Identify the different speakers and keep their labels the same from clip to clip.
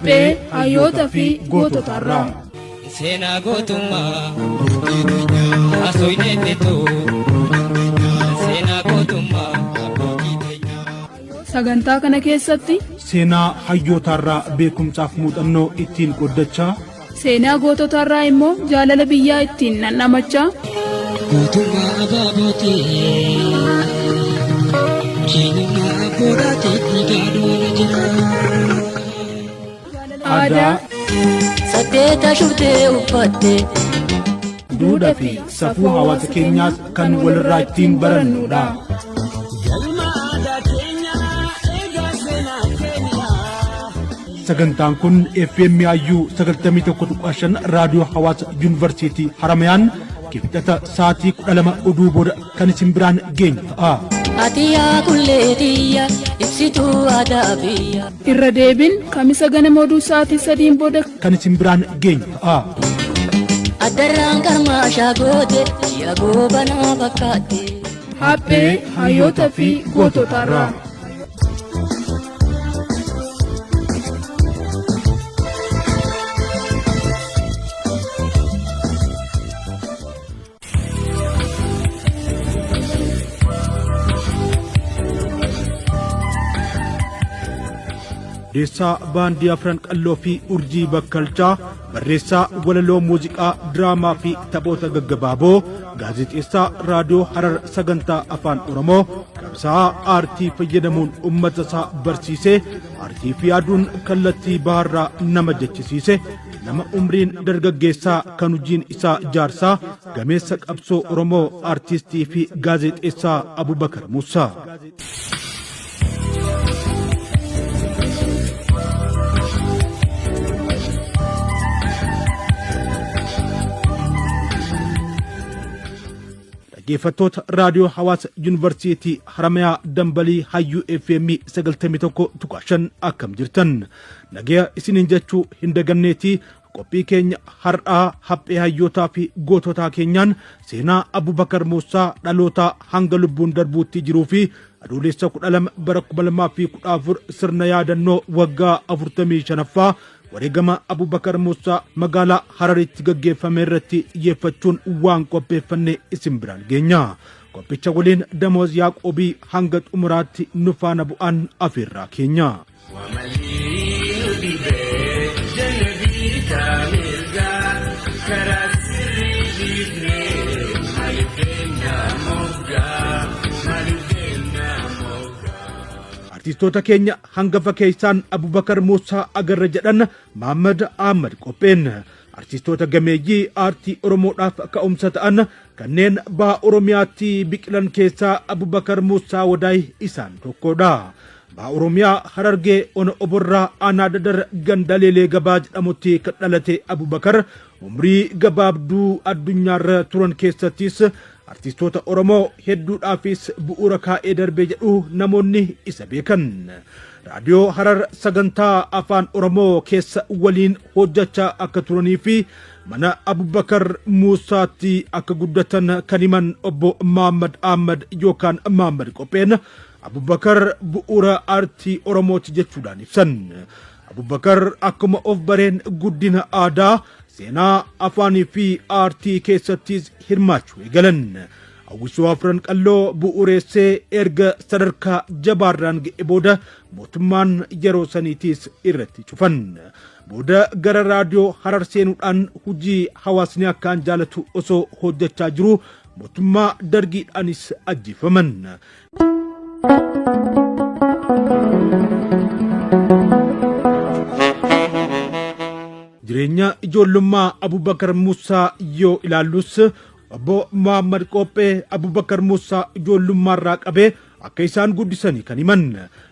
Speaker 1: Haphee hayyoota fi goototarraa.
Speaker 2: Seenaa gootummaa haasofneetu seenaa gootummaa abbootii teenyaa.
Speaker 1: Sagantaa kana keessatti
Speaker 3: Seenaa hayyootaarraa beekumsaaf muuxannoo ittiin qooddachaa
Speaker 1: seenaa goototarraa immoo jaalala biyyaa ittiin dhandhamachaa
Speaker 2: Gootummaa abaabootii diinummaa abboodhaatii dhiigaan jira.
Speaker 1: Aadaa,
Speaker 4: Saddeeta shuftee uffatte.
Speaker 3: Duudhaa fi safuu hawaasa keenyaas kan walirraa ittiin barannudha. Sagantaan kun FM Ayyuu 91.5 Raadiyoo Hawaasa Yuunivarsiitii Haramayaan kibxata sa'aatii 12 oduu booda kan isin biraan geenyu ta'a.
Speaker 4: Ati yaa kulleetiyya ibsituu aadaa biyya.
Speaker 1: Irra deebiin Kamisa ganama oduu sa'aatii 3n booda
Speaker 3: kan isin biraan geenyu ta'a.
Speaker 4: Addarraan qarmaashaa goote yaa goobanaa fakkaatte.
Speaker 1: Haphee hayyoota fi goototarraa.
Speaker 3: Hundeessaa baandii Afran Qalloo fi Urjii Bakkalchaa, barreessaa walaloo muuziqaa, diraamaa fi taphoota gaggabaaboo, gaazexeessaa Raadiyoo Harar sagantaa Afaan Oromoo, qabsaa'aa aartii fayyadamuun uummata isaa barsiise, aartii fi yaaduun kallattii baharraa nama jechisiise, nama umriin dargaggeessaa kan hojiin isaa jaarsaa, gameessa qabsoo Oromoo, aartistii fi gaazexeessaa Abubakar Muusaa. Dhaggeeffattoota Raadiyoo Hawaasa Yuunivarsiitii Haramayaa Dambalii Hayyuu FM 91.5 akkam jirtan? Nagaya isiniin jechuu hin daganneetii qophii keenya har'aa haphee hayyootaa fi goototaa keenyaan seenaa Abubakar Muusaa dhalootaa hanga lubbuun darbuutti jiruu fi Adoolessa 12 bara 2014 sirna yaadannoo waggaa 45ffaa wareegama Abubakar Muusaa magaalaa Hararitti gaggeeffame irratti xiyyeeffachuun waan qopheeffanne isin biraan geenya. Qophicha waliin Damoaz Yaaqoobii hanga xumuraatti nu faana bu'aan afeerraa keenya. Artistoota keenya hangafa keessaan Abubakar Muusaa agarra jedhan Mahaammad Ahmad Qopheen. Artistoota gameeyyii aartii Oromoodhaaf ka'umsa ta'an kanneen baha Oromiyaatti biqilan keessaa Abubakar Muusaa Wadaay isaan tokkodha. Baha Oromiyaa Harargee Ona Oborraa Aanaa Dadar ganda Leelee Gabaa jedhamutti kan dhalate Abubakar umrii gabaabduu addunyaarra turan keessattis artistoota Oromoo hedduudhaafis bu'uura kaa'ee darbe jedhu namoonni isa beekan. Raadiyoo Harar sagantaa Afaan Oromoo keessa waliin hojjachaa akka turanii fi mana Abubakar Muusaatti akka guddatan kan himan obbo Mahaammad Ahmad yookaan Mahaammad Qopheen Abubakar bu'uura aartii Oromooti jechuudhaan ibsan. Abubakar akkuma of bareen guddina aadaa, seenaa, afaanii fi aartii keessattis hirmaachuu eegalan. Hawwisoo Afran Qalloo bu'uureessee erga sadarkaa jabaarraan ga'e booda mootummaan yeroo saniitiis irratti cufan. Booda gara raadiyoo Harar seenuudhaan hojii hawaasni akkaan jaalatu osoo hojjechaa jiru mootummaa dargiidhaanis ajjeefaman. Jireenya ijoollummaa Abubakar Muusaa yoo ilaallus obbo Muhammad Qophee Abubakar Muusaa ijoollummaarraa qabee akka isaan guddisanii kan himan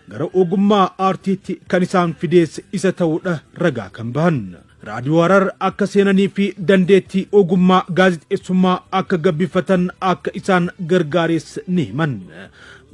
Speaker 3: gara ogummaa aartiitti kan isaan fidees isa ta'uudha ragaa kan bahan. Raadiyoo Harar akka seenanii fi dandeettii ogummaa gaazexeessummaa akka gabbifatan akka isaan gargaares ni himan.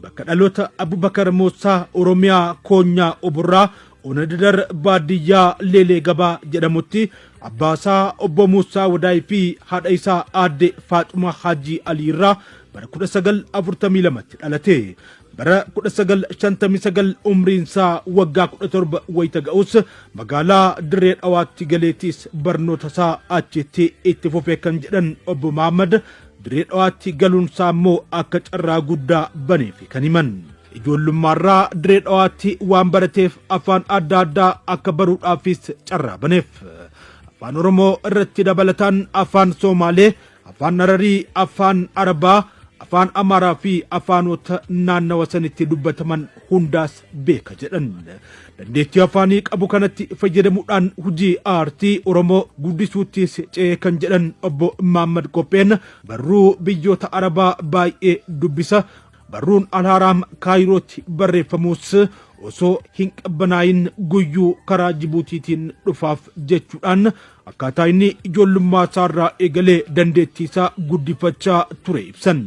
Speaker 3: Bakka dhaloota Abubakar Muusaa Oromiyaa Koonyaa Oborraa Ona Dadar baadiyyaa Leelee Gabaa jedhamutti abbaasaa obbo Muusaa Wadaay fi haadha isaa aadde Faaxumaa Haajii Alii irraa bara 1942tti dhalate. Bara 1959 umriinsaa waggaa 17 wayita ga'us magaalaa Dirree Dhawaatti galeetiis barnoota isaa achitti itti fufe kan jedhan obbo Mahaammad, Dirree Dhawaatti galuunsaa immoo akka carraa guddaa baneefi kan himan. Ijoollummaarraa Dirree Dhawaatti waan barateef afaan adda addaa akka baruudhaafis carraa baneef. Afaan Oromoo irratti dabalataan afaan Soomaalee, Afaan Hararii, Afaan Arabaa, Afaan Amaaraa fi afaanota naannawa sanitti dubbataman hundaas beeka jedhan. Dandeettii afaanii qabu kanatti fayyadamuudhaan hojii aartii Oromoo guddisuuttis ce'e kan jedhan obbo Maammad Qopheen barruu biyyoota Arabaa baay'ee dubbisa. Barruun Alhaaraam Kaayirootti barreeffamus osoo hin qabbanaayin guyyuu karaa Jibuutiitiin dhufaaf jechuudhaan akkaataa inni ijoollummaa isaarraa eegalee dandeettii isaa guddifachaa ture ibsan.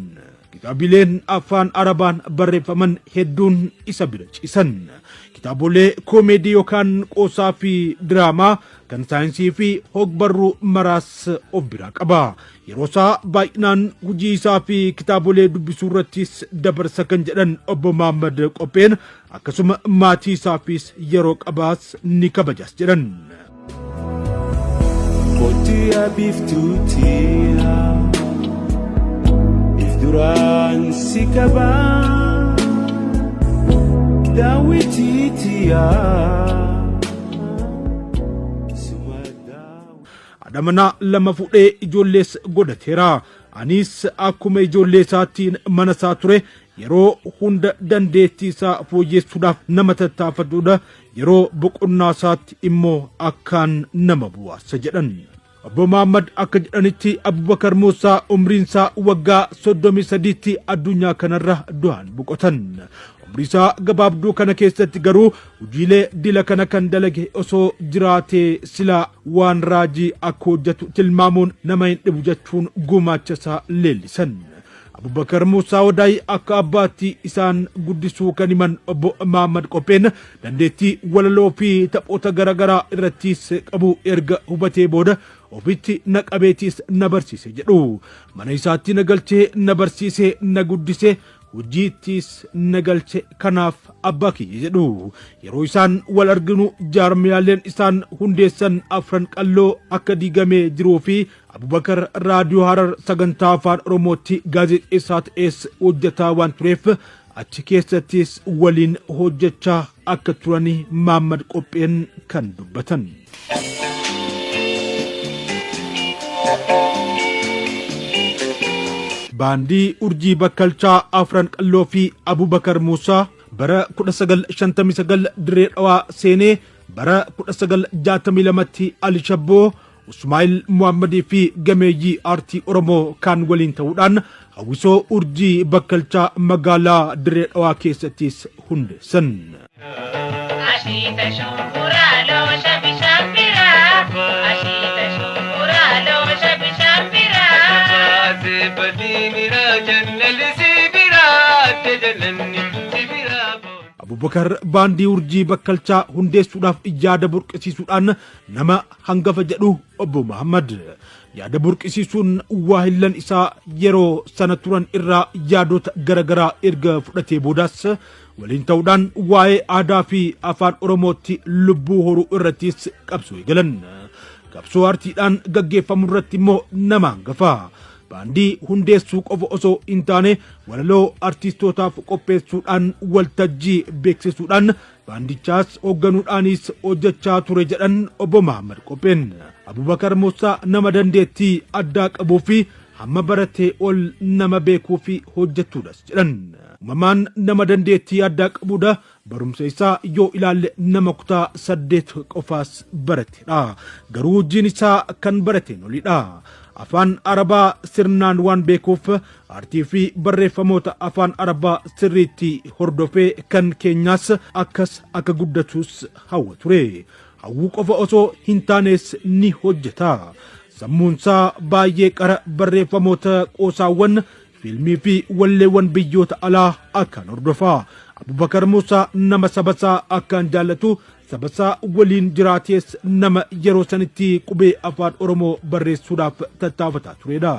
Speaker 3: Kitaabileen afaan Arabaan barreeffaman hedduun isa bira ciisan. Kitaabolee koomeedii yookaan qoosaa fi diraamaa kan saayinsii fi hogbarruu maraas of biraa qaba. Yeroo isaa baay'inaan hojii isaa fi kitaabolee dubbisuu irrattis dabarsa kan jedhan obbo Mahaammad Qopheen akkasuma maatii isaafis yeroo qabaas ni kabajas jedhan.
Speaker 5: Kottu yaa biiftuu tiyya if duraan si qabaa daawwitii tiyya suma daawwitii.
Speaker 3: Haadha manaa lama fuudhee ijoollees godhateera. Anis akkuma ijoollee isaattiin mana isaa ture yeroo hunda dandeettii isaa fooyyessuudhaaf nama tattaafatudha. Yeroo boqonnaa isaatti immoo akkaan nama bu'aarsa jedhan. Obbo Mahaammad akka jedhanitti Abubakar Muusaa umriin isaa waggaa 33tti addunyaa kanarra du'aan boqotan. Umrii isaa gabaabduu kana keessatti garuu hojiilee dila kana kan dalage osoo jiraatee silaa waan raajii akka hojjetu tilmaamuun nama hin dhibu jechuun gumaacha isaa leellisan. Abubakar Muusaa Wadaay akka abbaatti isaan guddisuu kan himan obbo Mahaammad Qopheen dandeettii walaloo fi taphoota garaagaraa irrattis qabu erga hubatee booda ofitti na qabeetiis na barsiise jedhu. Mana isaatti na galchee na barsiise na guddise hojiittis na galche kanaaf abbaa kiyya jedhu. Yeroo isaan wal arginu jaarmiyaaleen isaan hundeessan afran qalloo akka diigamee jiruu fi Abubakar Raadiyoo Harar sagantaa Afaan Oromootti gaazexeessaa ta'ees hojjetaa waan tureef achi keessattis waliin hojjechaa akka turani Maammad Qopheen kan dubbatan. Baandii Urjii Bakkalchaa Afran Qalloo fi Abubakar Muusaa bara 1959 Dirree Dhawaa seenee bara 1962tti Ali Shabboo, Usmaa'il Muhaammadii fi gameeyyii aartii Oromoo kaan waliin ta'uudhaan hawwisoo Urjii Bakkalchaa magaalaa Dirree Dhawaa keessattis hundeessan.
Speaker 6: Ashiita shumburaa loosha bishaan biraa. Ashiita shumburaa loosha bishaan biraa.
Speaker 3: Abubakar baandii Urjii Bakkalchaa hundeessuudhaaf yaada burqisiisuudhaan nama hangafa jedhu obbo Mahammad. Yaada burqisiisuun waahillan isaa yeroo sana turan irraa yaadota garagaraa erga fudhatee boodaas waliin ta'uudhaan waa'ee aadaa fi afaan Oromootti lubbuu horuu irrattis qabsoo eegalan. Qabsoo aartiidhaan gaggeeffamu irratti immoo nama hangafa. Baandii hundeessuu qofa osoo hin taane walaloo artiistootaaf qopheessuudhaan waltajjii beeksisuudhaan baandichaas hoogganuudhaanis hojjechaa ture jedhan obbo Mahammad Qopheen. Abubakar Muusaa nama dandeettii addaa qabuu fi hamma baratee ol nama beekuu fi hojjettuudhas jedhan. Uumamaan nama dandeettii addaa qabudha. Barumsa isaa yoo ilaalle nama kutaa 8 qofaas baratedha. Garuu hojiin isaa kan barateen olidha. Afaan Arabaa sirnaan waan beekuuf aartii fi barreeffamoota afaan Arabaa sirriitti hordofee kan keenyaas akkas akka guddatus hawwa ture. Hawwuu qofa osoo hin taanes ni hojjeta. Sammuunsaa baay'ee qara barreeffamoota qoosaawwan Fiilmii fi walleewwan biyyoota alaa akkaan hordofa. Abubakar Muusaa nama sabasaa akkaan jaallatu, sabasaa waliin jiraatees nama yeroo sanitti qubee afaan Oromoo barreessuudhaaf tattaafataa turedha.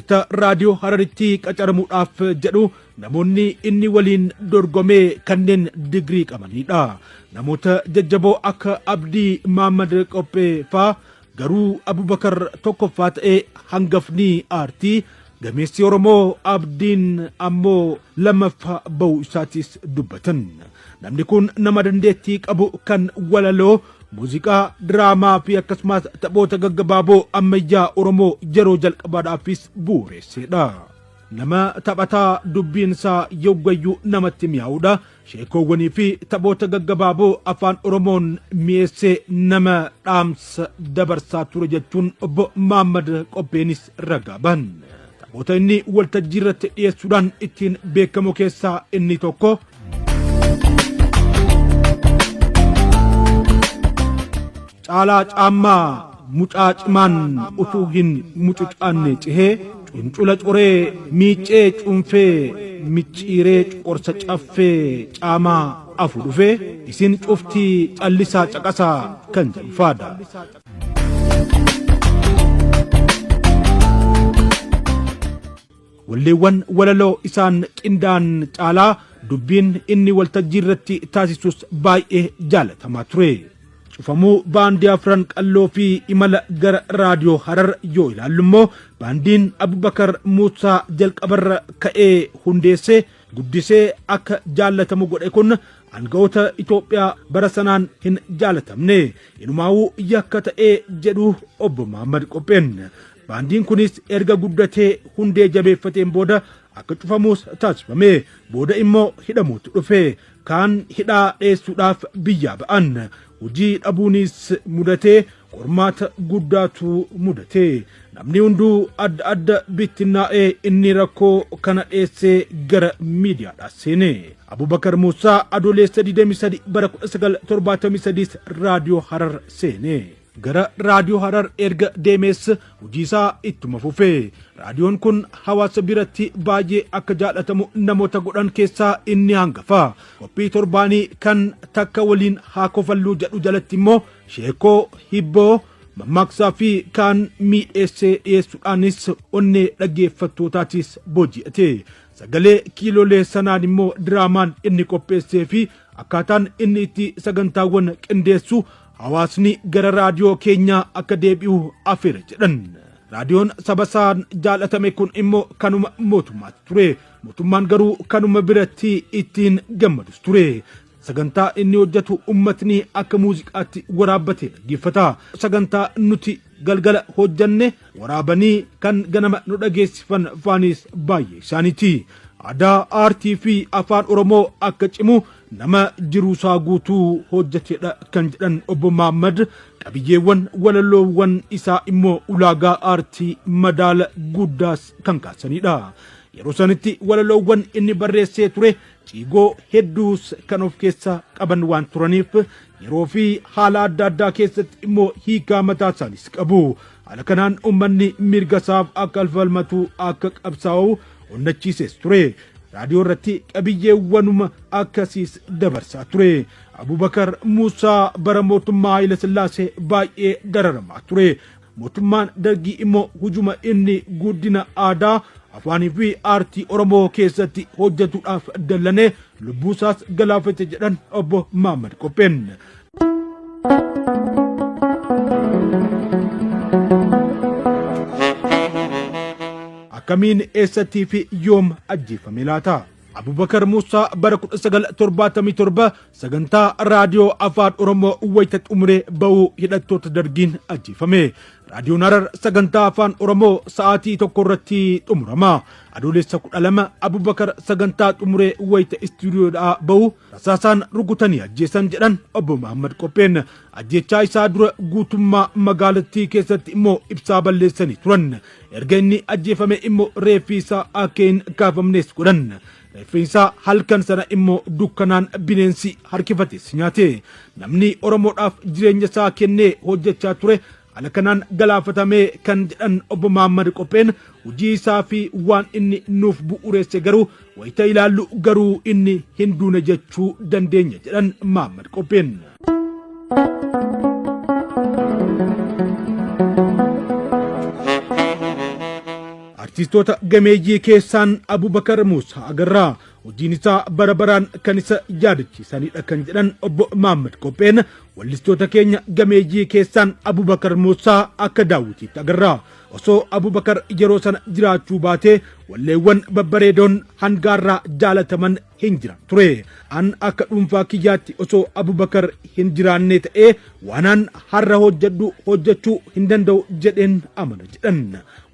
Speaker 3: Wayita raadiyoo Hararitti qacaramuudhaaf jedhu namoonni inni waliin dorgomee kanneen digirii qabanidha. Namoota jajjaboo akka Abdii Maammad Qophee faa garuu Abubakar tokkoffaa ta'ee hangafni aartii gameessi Oromoo Abdiin ammoo lammaffaa ba'uu isaatis dubbatan. Namni kun nama dandeettii qabu kan walaloo muuziqaa, diraamaa fi akkasumas taphoota gaggabaaboo ammayyaa Oromoo yeroo jalqabaadhaafis bu'uuressedha. Nama taphataa dubbiin isaa yoggayyuu namatti mi'aawudha. Sheekoowwanii fi taphoota gaggabaaboo afaan Oromoon mi'eessee nama dhaamsa dabarsaa ture jechuun obbo Maammad Qopheenis ragaa bahan. Taphoota inni waltajjii irratti dhiyeessuudhaan ittiin beekamu keessaa inni tokko Caalaa caammaa mucaa cimaan utuu hin mucucaanne cihee cuncula coree miiccee cuunfee micciiree qorsa caffee caamaa afu dhufee isin cuftii callisaa caqasaa kan jedhu faadha. Walleewwan walaloo isaan qindaa'an caalaa dubbiin inni waltajjii irratti taasisus baay'ee jaalatamaa ture. Cufamuu baandii Afran Qalloo fi imala gara Raadiyoo Harar yoo ilaallu immoo baandiin Abubakar Muusaa jalqabarra ka'ee hundeessee guddisee akka jaallatamu godhe kun aanga'oota Itoophiyaa bara sanaan hin jaalatamne. Inumaawuu yakka ta'ee jedhu obbo Mahaammad Qopheen. Baandiin kunis erga guddatee hundee jabeeffateen booda akka cufamuus taasifame. Booda immoo hidhamuutu dhufe. Kaan hidhaa dheessuudhaaf biyyaa ba'an. Hojii dhabuunis mudatee qormaata guddaatu mudate. Namni hunduu adda adda bittinnaa'ee inni rakkoo kana dheessee gara miidiyaadhaa seene. Abubakar Muusaa Adoolessa 23 bara 1973 Raadiyoo Harar seene. Gara Raadiyoo Harar erga deemees hojiisaa ittuma fufe. Raadiyoon kun hawaasa biratti baay'ee akka jaalatamu namoota godhan keessaa inni hangafa. Qophii torbaanii kan takka waliin haa kofalluu jedhu jalatti immoo sheekoo, hibboo, mammaaksaa fi kaan miidheessee dhiyeessuudhaanis onnee dhaggeeffattootaatis booji'ate. Sagalee kiilolee sanaan immoo diraamaan inni qopheessee fi akkaataan inni itti sagantaawwan qindeessu hawaasni gara raadiyoo keenyaa akka deebi'u afeera jedhan. Raadiyoon saba isaan jaallatame kun immoo kanuma mootummaati ture. Mootummaan garuu kanuma biratti ittiin gammadus ture. Sagantaa inni hojjetu ummatni akka muuziqaatti waraabbatee dhaggeeffata. Sagantaa nuti galgala hojjanne waraabanii kan ganama nu dhageessifan faanis baay'ee isaaniiti. Aadaa, aartii fi afaan Oromoo akka cimu nama jiruusaa guutuu hojjetedha kan jedhan obbo Mahaammad qabiyyeewwan walaloowwan isaa immoo ulaagaa aartii madaala guddaas kan kaasanidha. Yeroo sanitti walaloowwan inni barreessee ture ciigoo hedduus kan of keessaa qaban waan turaniif yeroo fi haala adda addaa keessatti immoo hiikaa mataa isaaniis qabu. Haala kanaan uummanni mirga isaaf akka falmatu akka qabsaa'u onnachiisees ture. Raadiyoo irratti qabiyyeewwanuma akkasiis dabarsaa ture. Abubakar Muusaa bara mootummaa Haayila Sillaasee baay'ee dararamaa ture. Mootummaan Dargii immoo hujuma inni guddina aadaa, afaanii fi aartii Oromoo keessatti hojjetuudhaaf dallanee lubbuusaas galaafate jedhan obbo Mahaammad Qopheen. Akkamiin eessattii fi yoom ajjeefame laata? Abubakar Muusaa bara 1977 sagantaa raadiyoo afaan Oromoo wayita xumuree ba'uu hidhattoota dargiin ajjeefame. Raadiyoon Harar sagantaa afaan Oromoo sa'aatii tokko irratti xumurama. Adoolessa 12 Abubakar sagantaa xumuree wayita istuudiyoodhaa ba'u rasaasaan rukutanii ajjeesan jedhan obbo Mahammad Qopheen. Ajjeechaa isaa dura guutummaa magaalattii keessatti immoo ibsaa balleessanii turan. Erga inni ajjeefame immoo reeffi isaa akka hin kaafamnes godhan. Reeffi isaa halkan sana immoo dukkanaan bineensi harkifates nyaate. Namni Oromoodhaaf jireenya isaa kennee hojjechaa ture haala kanaan galaafatamee kan jedhan obbo Mahaammad Qopheen hojii isaa fi waan inni nuuf bu'uureesse garuu wayita ilaallu garuu inni hin duune jechuu dandeenya jedhan Mahaammad Qopheen. Artistoota gameeyyii keessaan Abubakar Muusaa agarra. Hojiin isaa bara baraan kan isa yaadachiisanidha kan jedhan obbo Mahaammad Qopheen wallistoota keenya gameeyyii keessaan Abubakar Muusaa akka daawwitiitti agarra. Osoo Abubakar yeroo sana jiraachuu baatee walleewwan babbareedoon hangaarraa jaalataman hin jiran ture. An akka dhuunfaa kiyyaatti osoo Abubakar hin jiraannee ta'ee waanaan har'a hojjedhu hojjechuu hin danda'u jedheen amana jedhan.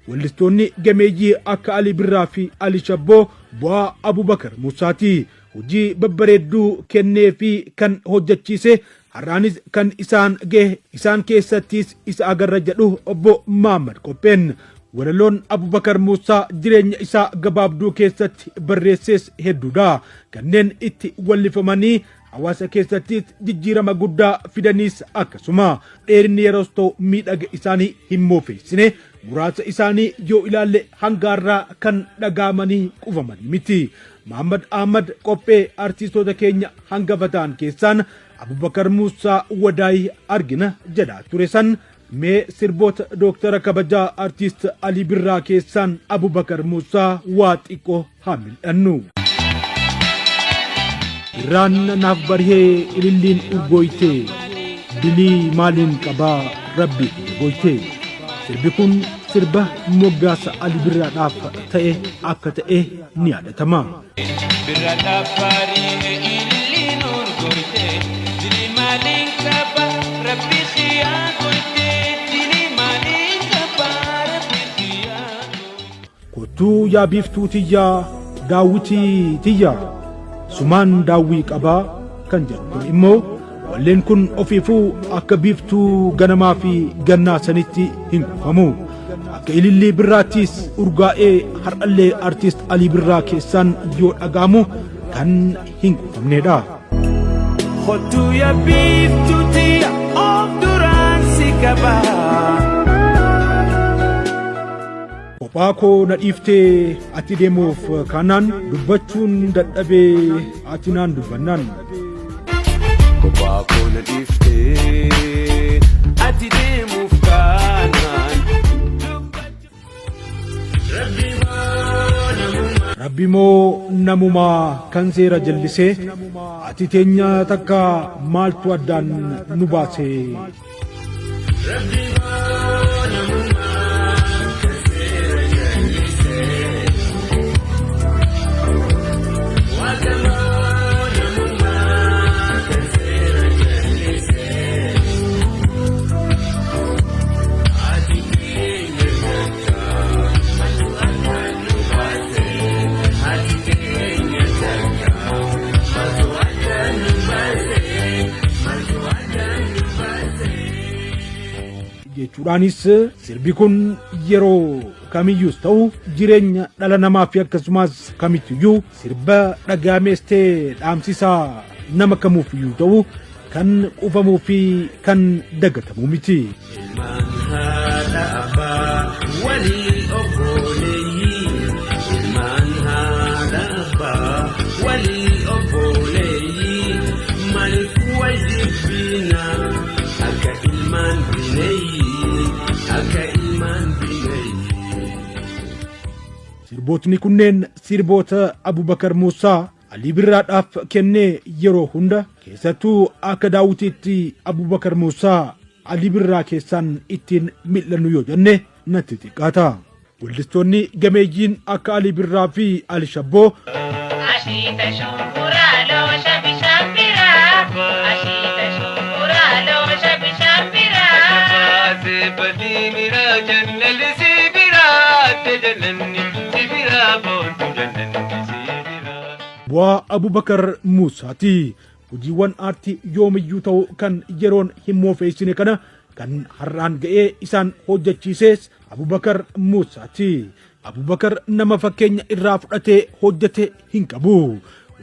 Speaker 3: Wallistoonni gameeyyii akka Alii Birraa fi Ali Shabboo bu'aa Abubakar Muusaati. Hojii babbareedduu kennee fi kan hojjechiise har'aanis kan isaan gahe isaan keessattis isa agarra jedhu obbo Mahaammad Qopheen. Walaloon Abubakar Muusaa jireenya isaa gabaabduu keessatti barreesses hedduudha. Kanneen itti wallifamanii hawaasa keessattis jijjiirama guddaa fidaniis akkasuma. Dheerinni yeroos ta'u miidhaga isaanii hin moofeessine. Muraasa isaanii yoo ilaalle hangaarraa kan dhaga'amanii qufamanii miti. Mahaammad Ahmad Qophee artistoota keenya hangafa ta'an keessaan Abubakar Muusaa Wadaayii argina jedhaa ture san mee sirboota Dooktara kabajaa Artiist Alii Birraa keessaan Abubakar Muusaa waa xiqqoo haa mil'annu. Birraan naaf barihee ililliin urgooytee dilii maaliin qabaa rabbii kiyya booytee. Sirbi kun sirba moggaasa Ali Birraadhaaf ta'e akka ta'e ni yaadatama.
Speaker 5: Birraadhaaf barihee ililliin urgooytee dilii maaliin qabaa rabbii kiyya booytee dilii maaliin qabaa rabbii kiyya booytee.
Speaker 3: Kottuu yaa biiftuu tiyyaa daawwitii tiyyaa sumaan daawwii qabaa kan jedhu kun immoo walleen kun ofiifuu akka biiftuu ganamaa fi gannaa sanitti hin quufamu. Akka ilillii birraattis urgaa'ee har'allee artiist Alii Birraa keessaan yoo dhaga'amu kan hin quufamnedha.
Speaker 5: Kottuu yaa biiftuu tiyya of duraan si qabaa.
Speaker 3: Kophaa koo na dhiiftee ati deemuuf kaanaan dubbachuun dadhabee ati naan dubbannaan.
Speaker 5: Kophaa koo na dhiiftee ati deemuuf kaanaan.
Speaker 3: Rabbi moo namumaa kan seera jallisee ati teenya takka maaltu addaan nu baasee. Jechuudhaanis sirbi kun yeroo kamiyyuus ta'u jireenya dhala namaa fi akkasumas kamittiyyuu sirba dhaga'amees ta'e dhaamsisaa nama kamuufiyyuu ta'u kan quufamuu fi kan dagatamu miti.
Speaker 5: Ilmaan haadha abbaa walii obboleeyyii. Ilmaan haadha abbaa walii obboleeyyii. Maaliif wal jibbina akka ilmaan bineeyyii? Akka ilmaan bineeyyii.
Speaker 3: Sirbootni kunneen sirboota Abubakar Muusaa Alii Birraadhaaf kennee yeroo hunda keessattuu akka daawwitiitti Abubakar Muusaa Alii Birraa keessaan ittiin mil'annu yoo jenne natti xiqqaata. Weellistoonni gameeyyiin akka Alii Birraa fi Ali Shabboo
Speaker 6: Ashiita shumburaa loosha bishaan biraa. Ashiita shumburaa loosha bishaan biraa.
Speaker 5: Baasee badii miraa jannalli si biraa jannanni si biraa boontu jannanni si biraa.
Speaker 3: Bu'aa Abubakar Muusaati. Hojiiwwan aartii yoomiyyuu ta'u kan yeroon hin moofeessine kana kan har'aan ga'ee isaan hojjechiises Abubakar Muusaati. Abubakar nama fakkeenya irraa fudhatee hojjete hin qabu.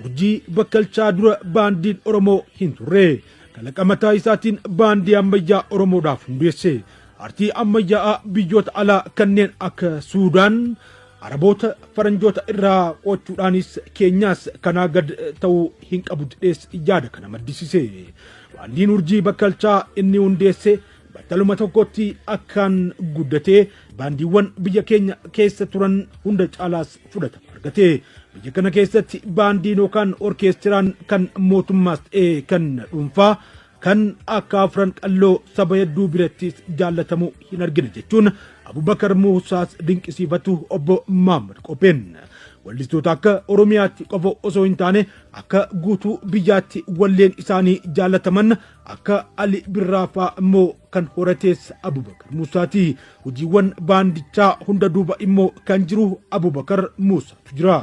Speaker 3: Urjii Bakkalchaa dura baandiin Oromoo hin turre. Kalaqa mataa isaatiin baandii ammayyaa Oromoodhaaf hundeesse. Aartii ammayyaa'aa biyyoota alaa kanneen akka Suudaan, Araboota, Faranjoota irraa qo'achuudhaanis keenyaas kanaa gad ta'uu hin qabu jedhees yaada kana maddisiise. Baandiin Urjii Bakkalchaa inni hundeesse Battaluma tokkotti akkaan guddatee baandiiwwan biyya keenya keessa turan hunda caalaas fudhatama argate. Biyya kana keessatti baandiin yookaan orkeestiraan kan mootummaas ta'e kan dhuunfaa kan akka Afran Qalloo saba hedduu birattis jaallatamu hin argine jechuun Abubakar Muusaas dinqisiifatu obbo Mahammad Qopheen. Wallistoota akka Oromiyaatti qofa osoo hin taane akka guutuu biyyaatti walleen isaanii jaallataman akka Ali Birraa fa'aa immoo kan horatees Abubakar Muusaati. Hojiiwwan baandichaa hunda duuba immoo kan jiru Abubakar Muusaatu jira.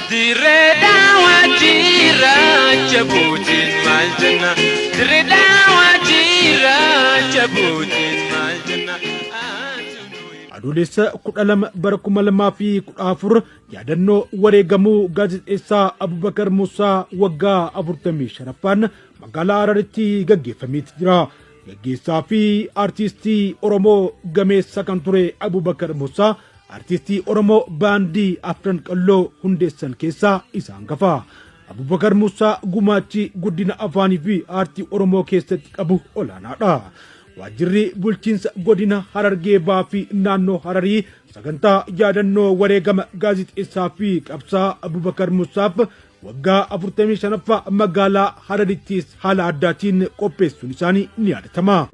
Speaker 5: Dirree daawwaa jiraacha buutiin maal jenna? Dirree daawwaa jiraacha buutiin maal jenna?
Speaker 3: Adoolessa 12 bara 2014 yaadannoo wareegamuu gaazexeessaa Abubakar Muusaa waggaa 45ffaan magaalaa Hararitti gaggeeffameeti jira. Gaggeessaa fi artiistii Oromoo gameessa kan ture Abubakar Muusaa artiistii Oromoo baandii Afran Qalloo hundeessan keessaa isa hangafa. Abubakar Muusaa gumaachi guddina afaanii fi aartii Oromoo keessatti qabu olaanaadha. Waajjirri bulchiinsa godina Harargee Bahaa fi naannoo Hararii sagantaa yaadannoo wareegama gaazexeessaa fi qabsaa Abubakar Muusaaf waggaa 45ffaa magaalaa Hararittis haala addaatiin qopheessuun isaanii ni yaadatama.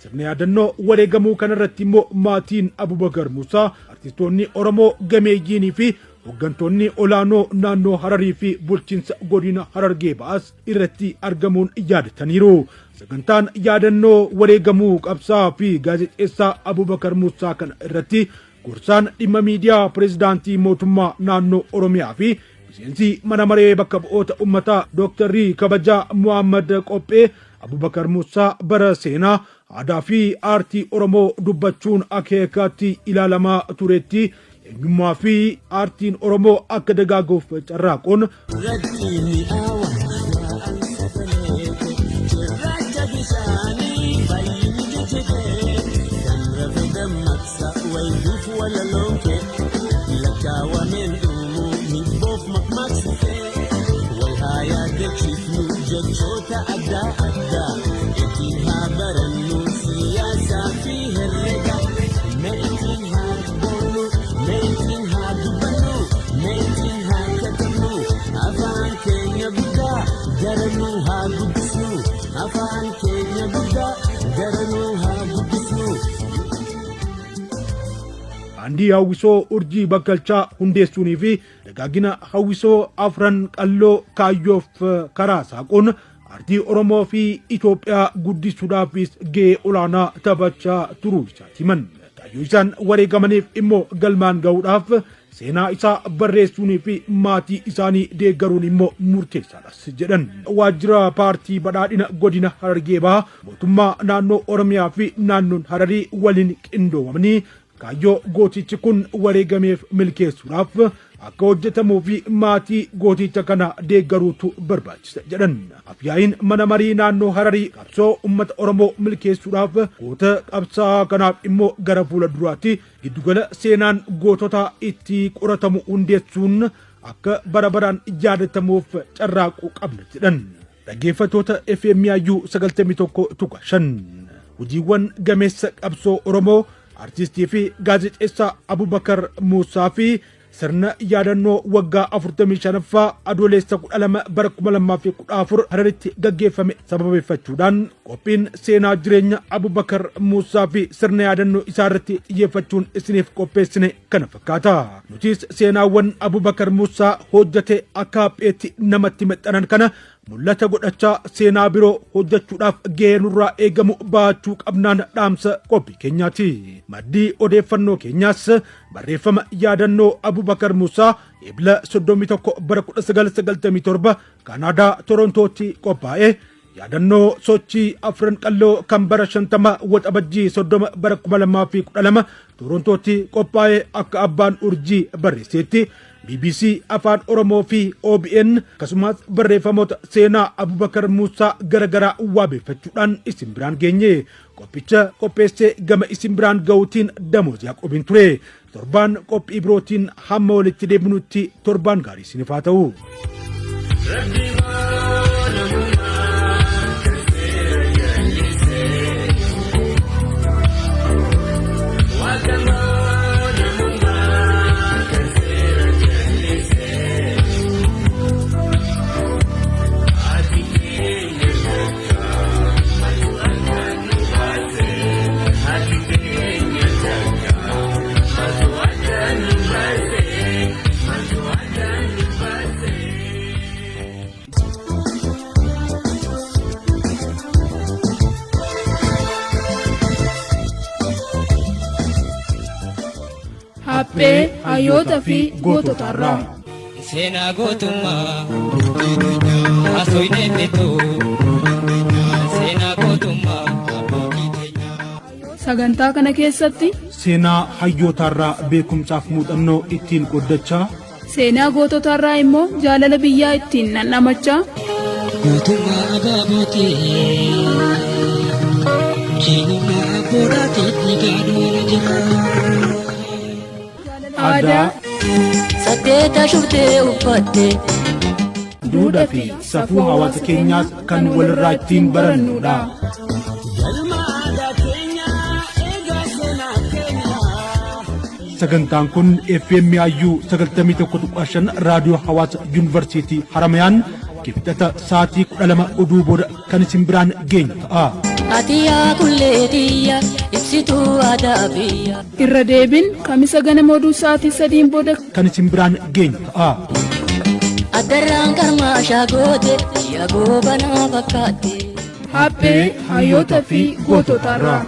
Speaker 3: Sirna yaadannoo wareegamuu kanarratti immoo maatiin Abubakar Muusaa, artistoonni Oromoo gameeyyiinii fi hoggantoonni olaanoo naannoo Hararii fi bulchiinsa godina Harargee Ba'aas irratti argamuun yaadataniiru. Sagantaan yaadannoo wareegamuu qabsaa'aa fi gaazexeessaa Abubakar Muusaa kana irratti gorsaan dhimma miidiyaa pireezidaantii mootummaa naannoo Oromiyaa fi miseensi mana maree bakka bu'oota uummataa Dooktarri Kabajaa Muhammad Qophee Abubakar Muusaa bara seenaa aadaa fi aartii Oromoo dubbachuun akeekaatti ilaalamaa turetti eenyummaa fi aartiin Oromoo akka dagaaguuf carraaquun
Speaker 7: Jechoota adda addaa ittiin haa barannu siyaasaa fi herrega mee ittiin haa boonnu mee ittiin haa dubbannu mee ittiin haa katabnu afaan keenya guddaa daranuu haa guddisnu afaan keenya guddaa daranuu haa guddisnu.
Speaker 3: Baandii hawwisoo Urjii Bakkalchaa hundeessuunii fi dagaagina hawwisoo Afran Qalloo kaayyoof karaa saaquun aartii Oromoo fi Itoophiyaa guddisuudhaafis gahee olaanaa taphachaa turuu isaati himan. Kaayyoo isaan wareegamaniif immoo galmaan gahuudhaaf seenaa isaa barreessuunii fi maatii isaanii deeggaruun immoo murteessaadhas jedhan. Waajjira paartii badhaadhina godina Harargee Bahaa mootummaa naannoo Oromiyaa fi naannoon Hararii waliin qindoomanii kaayyoo gootichi kun wareegameef milkeessuudhaaf akka hojjetamuu fi maatii gooticha kana deeggaruutu barbaachisa jedhan. Afyaa'iin mana marii naannoo Hararii qabsoo uummata Oromoo milkeessuudhaaf goota qabsaa'aa kanaaf immoo gara fuula duraatti giddugala seenaan gootota itti qoratamu hundeessuun akka bara baraan yaadatamuuf carraaquu qabna jedhan. Dhaggeeffattoota FM Yaayyuu 91.5 hojiiwwan gameessa qabsoo Oromoo artistii fi gaazexeessaa Abubakar Muusaa fi sirna yaadannoo waggaa 45ffaa adoolessa 12 bara 2014 Hararitti gaggeeffame sababeeffachuudhaan qophiin seenaa jireenya Abubakar Muusaa fi sirna yaadannoo isaa irratti xiyyeeffachuun isiniif qopheessine kana fakkaata. Nutis seenaawwan Abubakar Muusaa hojjete akka hapheetti namatti maxxanan kana mul'ata godhachaa seenaa biroo hojjechuudhaaf gahee nurraa eegamu baachuu qabnaan dhaamsa qophii keenyaati. Maddii odeeffannoo keenyaas barreeffama yaadannoo Abubakar Muusaa Ebla 31 bara 1997 Kaanaadaa Torontootti qophaa'e yaadannoo sochii Afran Qalloo kan bara 50 Waxabajjii 30 bara 2012 Torontootti qophaa'e akka abbaan urjii barreesseetti BBC Afaan Oromoo fi OBN akkasumas barreeffamoota seenaa Abubakar Muusaa garagaraa waabeeffachuudhaan isin biraan geenye. Qophicha qopheessee gama isin biraan ga'uutiin Damoos Yaaqoobiin ture. Torbaan qophii birootiin hamma walitti deebinutti torbaan gaarii isiniif haa ta'u.
Speaker 1: Haphee hayyoota fi goototarraa.
Speaker 2: Seenaa gootummaa asoyne fetu seenaa gootummaa abbootii teenyaa.
Speaker 1: Sagantaa kana keessatti
Speaker 3: Seenaa hayyootarraa beekumsaaf muuxannoo ittiin qooddachaa
Speaker 1: seenaa goototarraa immoo jaalala biyyaa ittiin dhandhamachaa
Speaker 2: Gootummaa abaabootii Eenyummaa abboodhaatiin dhiigaa jira.
Speaker 1: Aadaa,
Speaker 4: Saddeeta shuftee uffatte.
Speaker 3: duudhaa fi safuu hawaasa keenyaas kan walirraa ittiin barannudha.
Speaker 7: Galma aadaa keenyaa eegaa seenaa keenyaa.
Speaker 3: Sagantaan kun FM Ayyuu 91.5 Raadiyoo Hawaasa Yuunivarsiitii Haramayaan kibxata sa'aatii 12 oduu booda kan isin biraan geenyu ta'a.
Speaker 4: Ati yaa kulleetiyya ibsituu aadaa biyya.
Speaker 1: Irra deebiin Kamisa ganama oduu sa'aatii 3n booda
Speaker 3: kan isin biraan geenyu ta'a.
Speaker 4: Addarraan qarmaashaa goote yaa goobanaa fakkaatte.
Speaker 1: Haphee hayyoota fi goototarraa.